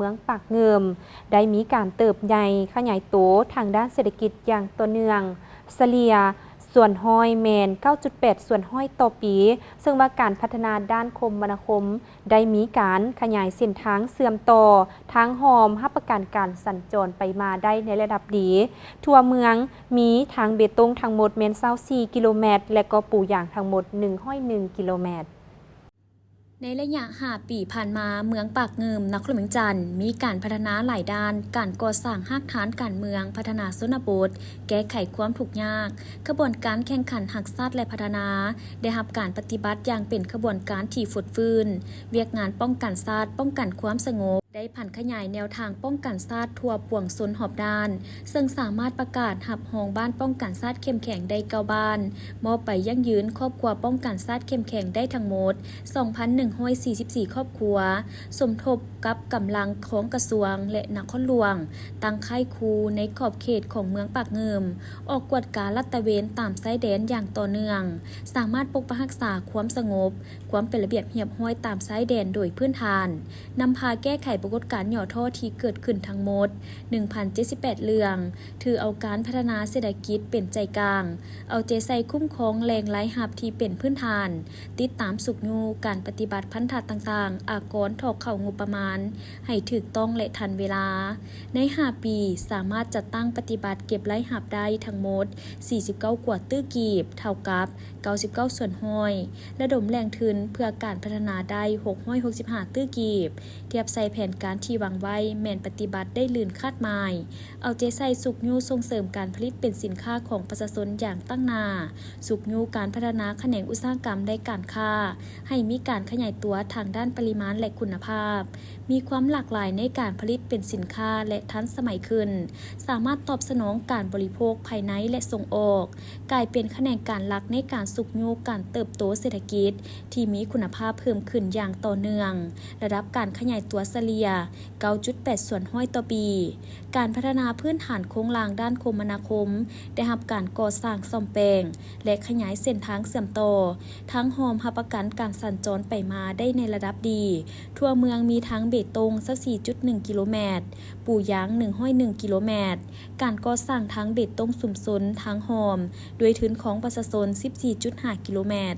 ມືອງປາກງື່ມ ໄດ້ມີການເຕີບໃຫຍ່ຂະຫຍາຍໂຕທາງດ້ານເສດຖະກິດຢ່າງຕໍ່ເນື່ອງ, ສະເລ່ຍສ່ວນຮ້ອຍແມ່ນເກົ້າຈຸດແປດສ່ວນຮ້ອຍຕໍ່ປີ, ເຊິ່ງວ່າການພັດທະນາດ້ານຄົມມະນາຄົມ ໄດ້ມີການຂະຫຍາຍເສັ້ນທາງເຊື່ອມຕໍ່ທາງຮ່ອມ ຮັບປະກັນການສັນຈອນໄປມາໄດ້ໃນລະດັບດີ. ທົ່ວເມືອງມີທາງເບຕົງທັງໝົດແມ່ນຊາວສີ່ກິໂລແມັດ ແລະ ກໍປູຢາງທັງໝົດໜຶ່ງຮ້ອຍໜຶ່ງກິໂລແມັດ. ໃນໄລຍະຫ້າປີຜ່ານມາ, ເມືອງປາກງື່ມ ນະຄອນຫຼວງວຽງຈັນ ມີການພັດທະນາຫຼາຍດ້ານ, ການກໍ່ສ້າງຮາກຖານການເມືອງ, ພັດທະນາຊົນນະບົດ, ແກ້ໄຂຄວາມທຸກຍາກ, ຂະບວນການແຂ່ງຂັນຮັກຊາດ ແລະ ພັດທະນາ ໄດ້ຮັບການປະຕິບັດຢ່າງເປັນຂະບວນການທີ່ຟົດຟື້ນ. ວຽກງານປ້ອງກັນຊາດ, ປ້ອງກັນຄວາມສະຫງົບ ໄດ້ຜັນຂະຫຍາຍແນວທາງປ້ອງກັນຊາດທົ່ວປວງຊົນຮອບດ້ານ, ເຊິ່ງສາມາດປະກາດຮັບຮອງບ້ານປ້ອງກັນຊາດເຂັ້ມແຂງໄດ້ເກົ້າບ້ານ, ມອບໃບຢັ້ງຢືນຄອບຄົວປ້ອງກັນຊາດເຂັ້ມແຂງໄດ້ທັງໝົດສອງພັນໜຶ່ງຮ້ອຍສີ່ສິບສີ່ຄອບຄົວ, ສົມທົບກັບກຳລັງຂອງກະຊວງ ແລະ ນະຄອນຫຼວງ, ຕັ້ງຄ້າຍຄູໃນຂອບເຂດຂອງເມືອງປາກງື່ມ, ອອກກວດກາລາດຕະເວນຕາມຊາຍແດນຢ່າງຕໍ່ເນື່ອງ, ສາມາດປົກປັກຮັກສາຄວາມສະຫງົບ, ຄວາມເປັນລະບຽບຮຽບຮ້ອຍຕາມຊາຍແດນໂດຍພື້ນຖານ, ນຳພາແກ້ໄຂປາກົດການຫຍໍ້ທໍ້ທີ່ເກີດຂຶ້ນທັງໝົດໜຶ່ງພັນເຈັດສິບແປດເລື່ອງ, ຖືເອົາການພັດທະນາເສດຖະກິດເປັນໃຈກາງ, ເອົາໃຈໃສ່ຄຸ້ມຄອງແຫຼ່ງລາຍຮັບທີ່ເປັນພື້ນຖານ, ຕິດຕາມຊຸກຍູ້ການປະຕິບັດພັນທະຕ່າງໆ ອາກອນຖອກເຂົ້າງົບປະມານໃຫ້ຖືກຕ້ອງ ແລະ ທັນເວລາ. ໃນຫ້າປີ ສາມາດຈັດຕັ້ງປະຕິບັດເກັບລາຍຮັບໄດ້ທັງໝົດສີ່ສິບເກົ້າກວ່າຕື້ກີບ, ເທົ່າກັບ ເກົ້າສິບເກົ້າສ່ວນຮ້ອຍ, ລະດົມແຫຼ່ງທຶນເພື່ອການພັດທະນາໄດ້ຫົກຮ້ອຍຫົກສິບຫ້າຕື້ກີບ, ທຽບໃສ່ແຜນການທີ່ວາງໄວ້ແມ່ນປະຕິບັດໄດ້ລື່ນຄາດໝາຍ, ເອົາໃຈໃສ່ຊຸກຍູ້ສົ່ງເສີມການຜະລິດເປັນສິນຄ້າຂອງປະຊາຊົນຢ່າງຕັ້ງໜ້າ, ຊຸກຍູ້ການພັດທະນາຂະແໜງອຸດສາຫະກຳ ແລະ ການຄ້າ ໃຫ້ມີການຂະຫຍາຍຕົວທາງດ້ານປະລິມານ ແລະ ຄຸນນະພາບ, ມີຄວາມຫຼາກຫຼາຍໃນການຜະລິດເປັນສິນຄ້າ ແລະ ທັນສະໄໝຂຶ້ນ, ສາມາດຕອບສະໜອງການບໍລິໂພກພາຍໃນ ແລະ ສົ່ງອອກ, ກາຍເປັນຂະແໜງການຫຼັກໃນການຊຸກຍູ້ການເຕີບໂຕເສດຖະກິດທີ່ມີຄຸນນະພາບເພີ່ມຂຶ້ນຢ່າງຕໍ່ເນື່ອງ, ລະດັບການຂະຫຍາຍຕົວສະເລ່ຍເກົ້າຈຸດແປດສ່ວນຮ້ອຍຕໍ່ປີ. ການພັດທະນາພື້ນຖານໂຄງລ່າງດ້ານຄົມມະນາຄົມ ໄດ້ຮັບການກໍ່ສ້າງ, ສ້ອມແປງ ແລະ ຂະຫຍາຍເສັ້ນທາງເຊື່ອມຕໍ່, ທາງຮ່ອມຮັບປະກັນການສັນຈອນໄປມາໄດ້ໃນລະດັບດີ. ທົ່ວເມືອງມີທາງເບຕົງຊາວສີ່ຈຸດໜຶ່ງກິໂລແມັດ, ປູຢາງໜຶ່ງຮ້ອຍໜຶ່ງກິໂລແມັດ, ການກໍ່ສ້າງທາງເບຕົງຊຸມຊົນທາງຮ່ອມ ດ້ວຍທຶນຂອງປະຊາຊົນສິບສີ່ຈຸດຫ້າກິໂລແມັດ,